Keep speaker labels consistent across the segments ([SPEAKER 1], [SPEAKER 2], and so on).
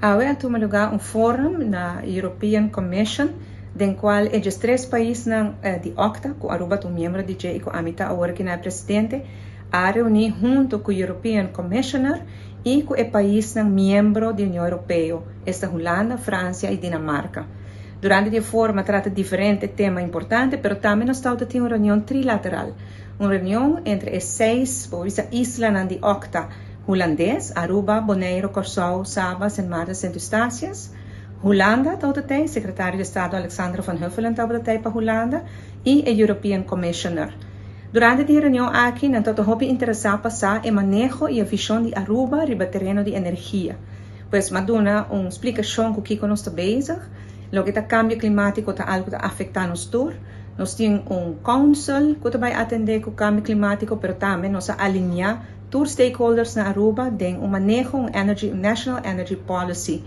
[SPEAKER 1] Awe a tuma lugar un forum na European Commission den cual e 13 paisnan di OCTA, cu Aruba ta un miembro di dje y cu ami ta awor aki na presidente, a reuni hunto cu European Commissioner y cu e paisnan miembro di Union Europeo, esta Hulanda, Francia y Dinamarca. Durante e forum a trata diferente tema importante, pero tambe nos tabatin un reunion trilateral, un reunion entre e seis islanan di OCTA hulandes, Aruba, Bonaire, Corsou, Saba, Sint Maarten, Sint Eustatius, Hulanda, tabata secretario di Estado Alexandra van Huffelen tabata pa Hulanda y e European Commissioner. Durante e reunion aki, nan tabata hopi interesa pa sa e maneho y e vision di Aruba riba tereno di energia. Pues m'a duna un splicacion cu kico nos ta bezig, loke ta cambio climatico ta algo cu ta afecta nos tur. Nos tin un council cu ta bay atende cu cambio climatico, pero tambe nos a alinea tur stakeholders na Aruba den un maneho, un energy, national energy policy.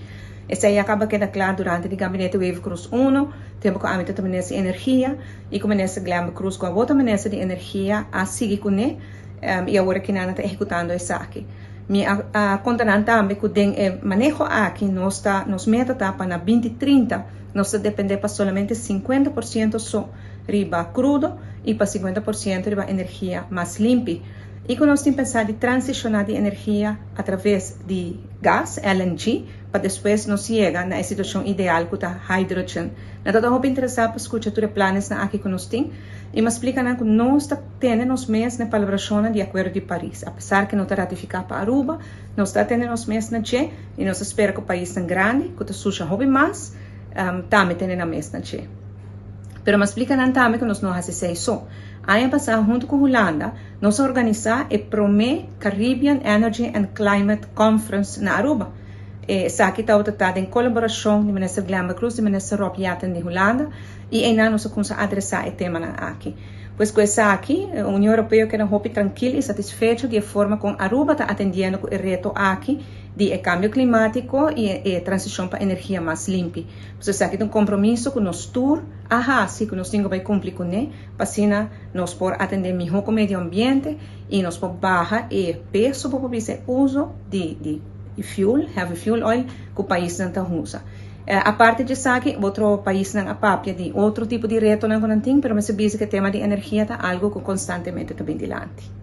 [SPEAKER 1] Esey a caba keda cla durante e gabinete Wever-Croes 1, tempo cu ami tabata minister di energia y cu minister Glenn Croes cu awor ta minister di energia a sigui cune y awor cu nan ta ehecutando esaki. Mi a conta tambe cu den e maneho aki nos ta nos meta ta pa na 2030 nos ta depende pa solamente 50% so riba crudo y pa 50% riba energia mas limpi. Y cu nos tin pensa di transiciona di energia a traves di gas, LNG, pa despues nos yega na situacion ideal cu ta hydrogen. Nan ta hopi interesa pa scucha tur e plannan aki cu nos tin y m'a splica cu nos ta tene nos mes na palabracion di Acuerdo di Paris. Apesar cu no ta ratifica pa Aruba, nos ta tene nos mes na dje y nos ta spera cu paisnan grandi, cu ta susha hopi mas, tambe tene nan mes na dje. Pero m'a splica tambe cu nos no a haci esey so. Aña pasa, hunto cu Hulanda, nos a organisa e prome Caribbean Energy and Climate Conference na Aruba. Esaki tabata den colaboracion di Minister Glenn Croes y Minister Rob Jetten di Hulanda y ey nos a cuminsa adresa e tema aki. Pues cu esaki, Union Europeo a keda hopi trankil y satisfecho di forma con Aruba ta atendiendo cu e reto aki di cambio climatico y transicion pa energia mas limpi. Pues esaki ta un compromiso cu nos tur a haci, cu nos tin cu cumpli cune, pa asina nos por atende miho cu medio ambiente y nos por baha e peso pa uso di fuel, heavy fuel oil, cu e paisnan ta usa. Aparte di esaki, otro paisnan a papia di otro tipo di retonan cu nan tin, pero mester bisa cu e tema di energia ta algo cu constantemente ta bin dilanti.